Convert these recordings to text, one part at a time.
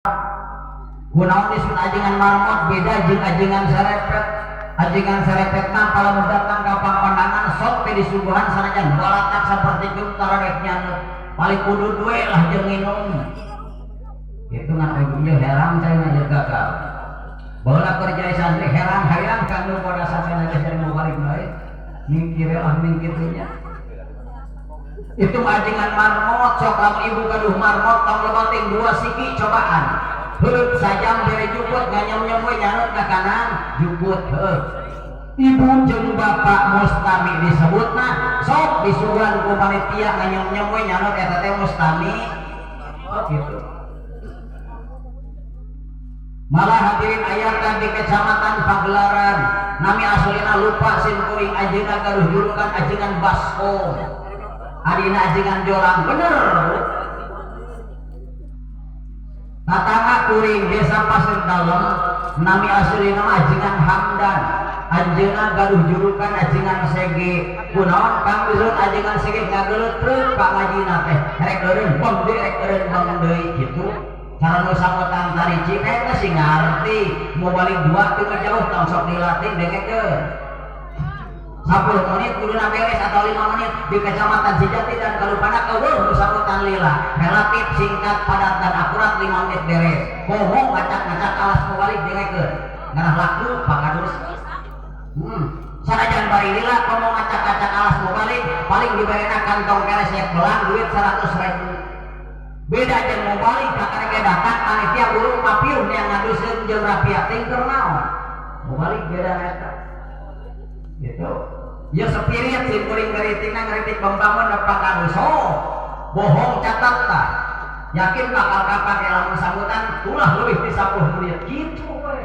Kunaon disebut ajengan marmot beda jeung ajengan serepet. Ajengan serepet mah kalau datang ka pangondangan sok teh disuguhan sanajan balatak saperti tara rek nyanut. Paling kudu duwe lah jeung minum. Itu ngan ieu herang cai mah gagal. Baheula keur jadi santri herang hayang kanu pada sampeyan geus jadi mau balik bae. Mikir lah ming kitunya. Itu ajengan marmot sok lamun ibu gaduh marmot tong lebating dua siki cobaan. Heup sajam bere juput nganyem-nyem we nyanut ka kanan juput heup. Ibu jeung bapak mustami disebutna sok disuguhan ku panitia nganyem-nyem we nyanut eta teh mustami. Oh gitu. Malah hadirin ayat di kecamatan Pagelaran nami aslina lupa sim kuring ajengan gaduh julukan ajengan baskom. Adina ajengan jolang bener Bu. Tatangga kuring desa Pasir Dalem nami aslina ajengan Hamdan. Anjeunna gaduh julukan ajengan Sege. Kunaon kang disebut ajengan Sege ngageuleuh truk ka ngajina teh. Rek eureun bang deui rek eureun bang deui kitu. Cara nu samotang tari cipet teh sing ngarti mau balik dua tiga jauh tong sok dilatih dengekeun. 10 menit kuduna beres atau 5 menit di kecamatan Cijati dan Kalupanak eueuh nu sambutan lila relatif singkat padat dan akurat 5 menit beres. Komo ngacak-ngacak alas mau balik dengekeun. Ngarah laku Pak Kadus. Sanajan bari lila komo ngacak-ngacak alas mau balik paling diberena kantong keresnya belang duit 100.000. Beda jeung mau balik kakarek datang panitia burung papiuh yang ngaduseun jeung rapia ting keur naon. Mau balik beda eta. Gitu. Ya spirit sih kuring ngeritikna ngeritik pembangun Pak Kadus. Oh, bohong catat tah. Yakin bakal kapake lamun sambutan ulah leuwih ti 10 menit kitu we.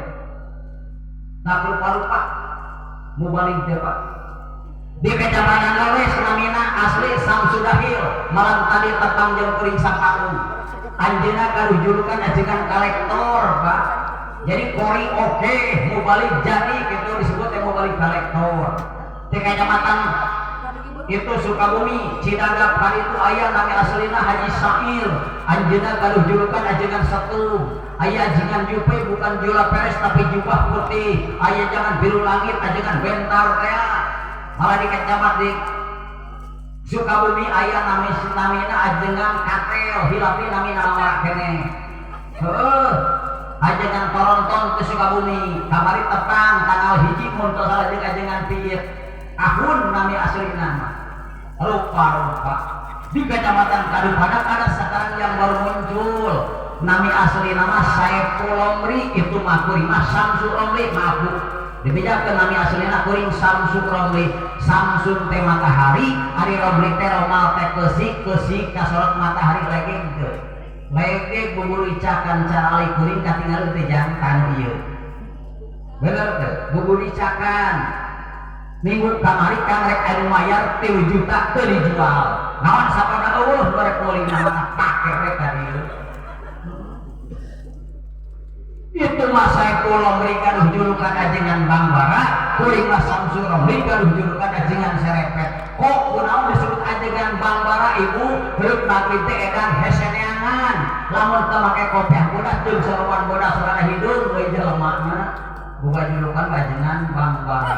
Tak rupa-rupa mau balik teh Pak. Di kecamatan Leles namina asli Samsudahil malam tadi tepang jeung kuring sapaung. Anjeunna gaduh julukan ajengan kolektor Pak. Jadi kori oke mau balik jadi gitu disebut mau balik kolektor. Di kecamatan itu Sukabumi Cidadap hari itu aya nami aslina Haji Sair. Anjeunna gaduh julukan ajengan satu. Aya ajengan jupe bukan jula peres tapi jubah putih. Aya jangan biru langit ajengan bentar teh. Malah di kecamatan di Sukabumi aya nami namina ajengan katel hilapi namina ora kene. Heuh. Ajengan toronton ke Sukabumi kamari tepang tanggal 1 mun teu salah jeung ajengan piit. Ahun nami aslina mah. Rupa-rupa. Di kecamatan Kadupadak ada sekarang yang baru muncul. Nami asli nama Saiful Romli itu mah kuring mah Samsul Romli maaf Bu. Dibejakeun nami aslina kuring Samsul Romli. Samsun teh matahari, ari Romli teh romal teh keusik, keusik kasorot matahari legeg teu. Legeg buburicakan carali kuring katingal teh jantan ieu. Bener teu? Buburicakan. Minggu kamari kang rek anu mayar 3 juta teu dijual. Naon sababna eueuh nu rek meuli mana pake we ka dieu. Itu mah Saiful Romli gaduh julukan ajengan Bangbara, kuring mah Samsul Romli gaduh julukan ajengan Serepet. Kok kunaon disebut ajengan Bangbara ibu? Heup maghrib teh edan heseneangan. Lamun teu make kopiah bodas jeung sorowan bodas sorana hidung we jelemana. Boga julukan ajengan Bangbara.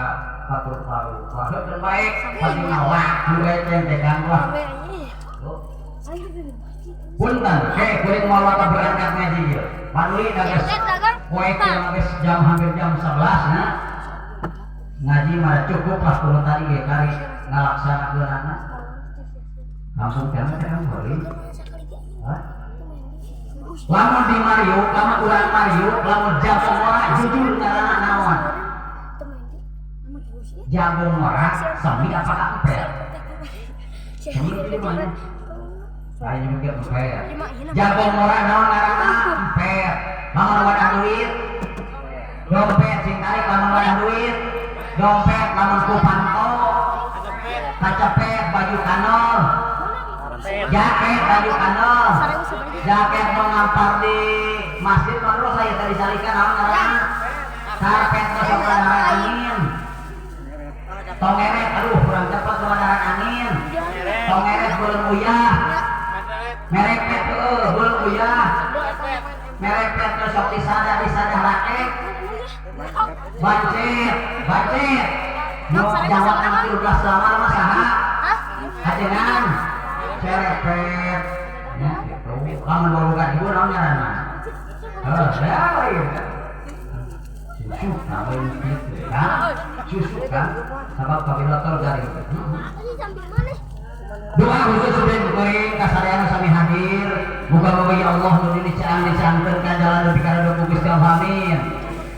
Paru-paru. Heuh baik, penting laku we teh tekan wah. Punten, ke kuring moal berangkat ngaji ieu. Paduli da geus poe geus jam hampir jam 11 nah. Ngaji mah cukup lah kudu tadi ge kari ngalaksanakeunana. Kampung teh mah kan boleh. Hah? Lamun di Mario, lamun urang Mario, lamun jago ngora jujur ngaranna naon? Jago ngora semi apa emper? Semi itu di mana? Saya mikir emper. Jago ngora naon ngaranna? Emper. Lamun wadah duit, dompet sing tarik lamun wadah duit, dompet lamun ku panto, kacepet baju kanor, jaket baju kanor, jaket mau ngampar di masjid terus saya tadi salikan naon ngaranna? Karpet masuk ke angin. Tongeret, aduh kurang cepat keluaran angin. Tongeret belum uyah. Merepet heuh, belum uyah. Merepet Sok disada disada rakyat bancet bancet nu jawatan 13 lamar mah saha ajengan serepet ya gitu. Lamun boga ibu naon ngaranna? Heuh, lain susu kawin gitu kan, susu kan sabab kabilator garing. Doa khusus ben kuring kasadayana sami hadir, muga-muga ya Allah nu dicaan dicaangkeun ka jalan nepi ka ridho Gusti Allah, amin.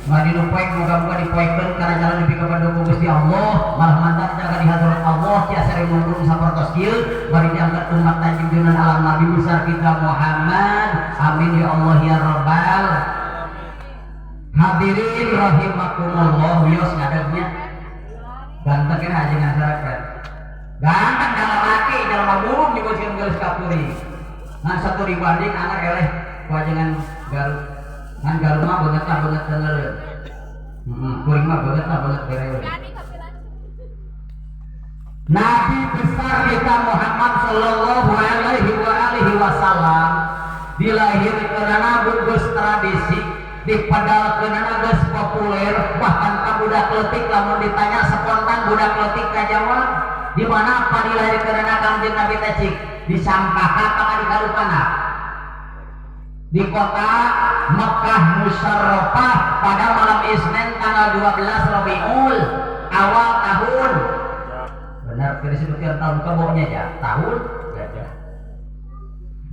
Madi nu poek muga-muga dipoekeun kana jalan nepi ka ridho Gusti Allah, malah mantan jaga di hadirat Allah tiasa mungkung sapertos kieu bari diangkat umat junjunan alam Nabi besar kita Muhammad, amin ya Allah ya Rabbal. Hadirin rahimakumullah, wios ngadegnya ganteng kena ajengan sarapan ganteng dalam laki dalam burung juga sieun geus kapuri ngan satu dibanding anak eleh wajengan Garut ngan Garut mah banget lah banget tengeleun kuring mah banget lah banget bereun. Nabi besar kita Muhammad sallallahu alaihi wa alihi wasallam dilahirkeunana geus tradisi dipedalkeunana geus populer, bahkan ka budak leutik lamun ditanya spontan budak leutik kajawab. Di mana apa dilahirkeunana Kangjeng Nabi teh, cik? Di Sampaka apa di Kalupana? Di kota Mekah Musyarrafah pada malam Isnin tanggal 12 Rabiul awal tahun, benar tidak disebutkan tahun kebonya ya, tahun gajah.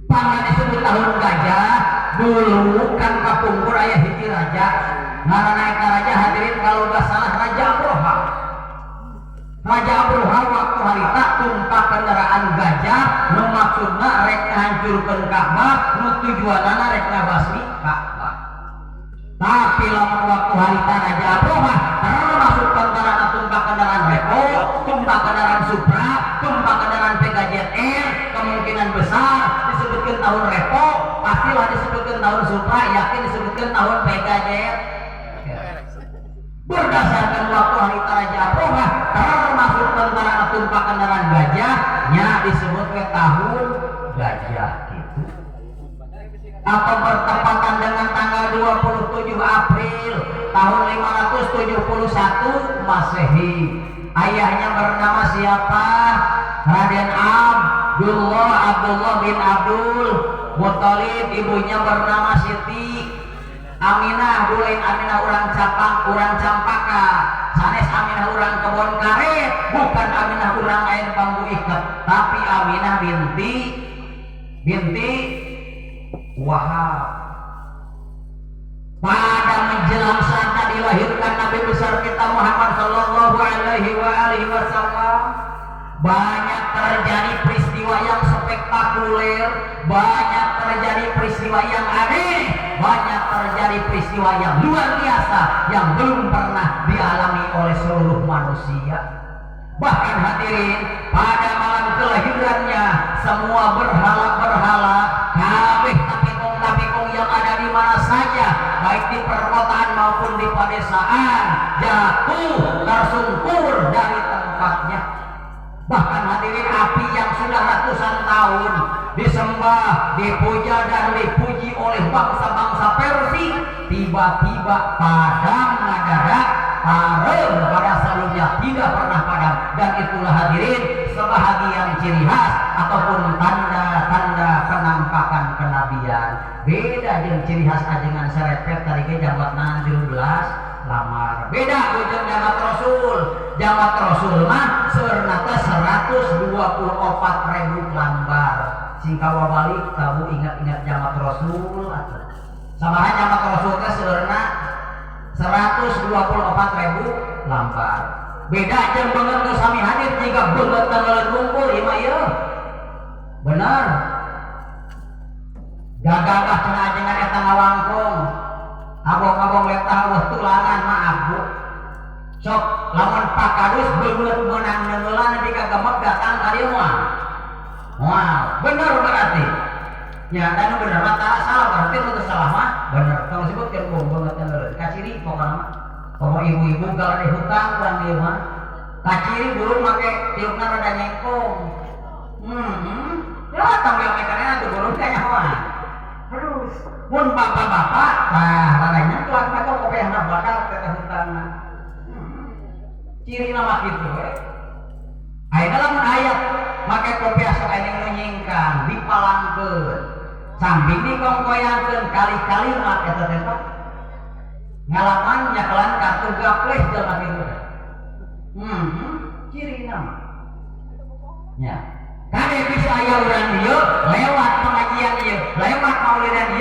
Pangna disebut tahun gajah, dulu kan kapungkur aya hiji raja ngaranna eta raja, hadirin, kalau nggak salah Raja Abroha. Raja Abroha waktu harita tumpak kendaraan gajah nu maksudna rek ngahancurkeun Ka'bah, nu tujuanana rek ngabasmi Ka'bah. Tapi lamun waktu harita Raja Abroha termasuk kendaraan tumpak kendaraan Revo, tumpak kendaraan Supra, tumpak kendaraan PKZR, kemungkinan besar disebutkan tahun Revo, pastilah disebutkan tahun Supra, yakin disebutkan tahun PKZR. Berdasarkan waktu harita Raja Abroha termasuk tentara tumpak kendaraan gajah nya disebut ke tahun gajah gitu, atau bertepatan dengan tanggal 27 April tahun 571 Masehi. Ayahnya bernama siapa? Raden Abdullah, Abdullah bin Abdul Muthalib. Ibunya bernama Siti Aminah, lain Aminah urang Capang, urang Campaka, sanes Aminah urang Kebon Karet, bukan Aminah urang Air Bambu Ikat, tapi Aminah binti binti Wahab. Pada menjelang saatnya dilahirkan Nabi besar kita Muhammad Sallallahu Alaihi wa alihi Wasallam, banyak terjadi peristiwa yang spektakuler, banyak terjadi peristiwa yang aneh, banyak terjadi peristiwa yang luar biasa yang belum pernah dialami oleh seluruh manusia. Bahkan hadirin, pada malam kelahirannya semua berhala-berhala kabeh tapikong-tapikong yang ada di mana saja, baik di perkotaan maupun di pedesaan, jatuh tersungkur dari tempatnya. Bahkan hadirin, api yang sudah ratusan tahun disembah, dipuja dan dipuji oleh bangsa-bangsa Persia tiba-tiba padam ngadadak, pareum pada sebelumnya tidak pernah padam. Dan itulah hadirin sebahagian ciri khas ataupun tanda-tanda penampakan kenabian. Beda jeung ciri khas ajengan serepet tadi ge jangwatna 13 lamar, beda jeung jangwat Rasul. Jangwat Rasul mah seurna teh 124 ribu lambar. Singkawa balik tahu ingat-ingat jangwat Rasul atuh. Sabaraha jangwat Rasul teh seurna 124 ribu lambar. Beda jeung beungeut nu sami hadir, jika beungeut tanggalan ngumpul ieu mah ieu bener gagah cenah ajengan eta ngawangkong abong-abong letah eueuh tulangan. Maaf Bu, sok lamun Pak Kadus beungeut meunang neunggeulan nepi ka gemek datang ka dieu moal moal bener berarti ya, dan bener mah tara salah, berarti nu teu salah mah bener. Tong sebutkeun bu beungeut neunggeulan kaciri pokona mah. Komo ibu-ibu kalau di hutang kurang di mah kaciri burung make tiupna rada nyengkong. Ya tong yang mekannya tuh burung kayaknya mah. Aduh. Mun bapak-bapak tah rada nyengklak make kopiahna bakal teteh hutangna. Ciri nama kitu we. Ayeuna lamun aya make kopiah sok aya nu nyingkang dipalangkeun. Samping dikongkoyangkeun kali-kali mah eta teh, Pak. Ngalaman nyakelan kartu gapleh jelema kitu teh. Ciri nama. Ya. Kade bisa aya urang dieu lewat pengajian ieu, lewat maulidan ieu.